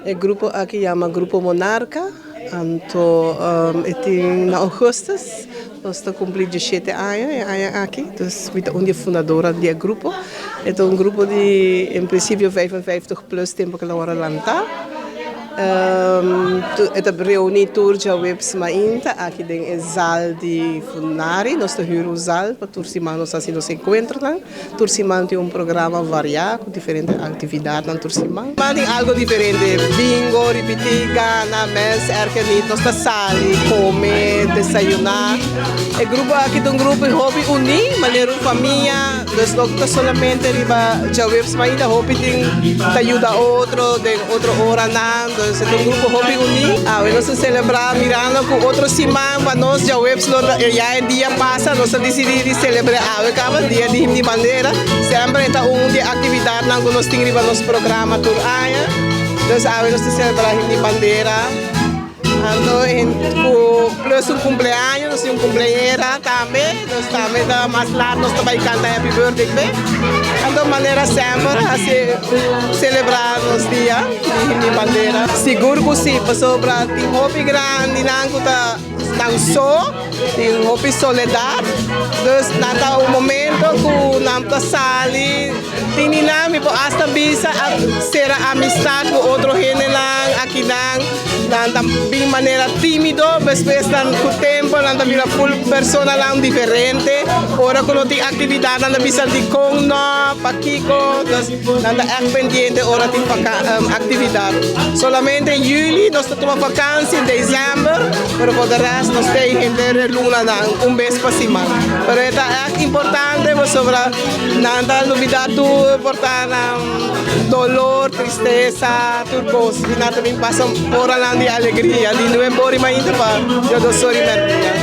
E grupo aki yama Grupo Monarca, anto e tin na augustus nos ta cumpli 17 aña e aña aki, dus mi ta un di e fundadornan di e grupo. E ta un grupo di en principio 55 plus tempo cu el a worde lanta. E ta reuni tur djaweps mainta aki den e zaal di Funari. Nos ta huur un zaal pa tur siman nos haci nos encuentronan. Tur siman tin un programa varia cu diferente actividadnan tur siman. Siman tin algo diferente, bingo, ripiti, gana, mens erger niet. Nos ta sali, come, desayuna. E grupo aki ta un grupo hopi uni, manera un famia. Dus no ta solamente riba djaweps mainta, hopi tin ta yuda otro den otro oranan. Dus e ta un grupo hopi uni. Awe nos ta celebra mirando cu otro siman pa nos djaweps lo ya e dia pasa, nos a dicidi di celebra awe caba dia di Himno di Bandera. Semper e ta un di e actividadnan cu nos tin riba nos programa tur aña. Dus awe nos ta celebra Himno di Bandera. Anto cu plus un cumpleaños, nos tin un cumpleañera tambe, nos tambe ta mas laat nos ta bay canta happy birthday p'e. Anto manera semper haci celebra nos dia di Himno di Bandera. Sigur cu si, pasobra tin hopi grandinan cu ta nan so, tin hopi soledad, dus nan ta un momento cu nan ta sali, tin di nan mi por hasta bisa a cera amistad cu otro hendenan akinan. Nan ta bin manera tímido, despues nan ku tempo nan ta bira full personanan diferente. Ora ku no tin aktividat nan ta bisa dikon no, pakiko, dus nan ta ègt pendiente ora tin aktividat. Solamente en juli nos ta tuma vakansi, en desèmber, pero por de rèst nos ta henter e lunanan un bes pa siman. Pero e ta ègt importante pasobra nan ta lubida tur por ta nan dolor, tristesa, tur kos. I nan ta bin pasa un oranan di alegria, di nuebe ora i mainta pa diodos ora i mèrdia.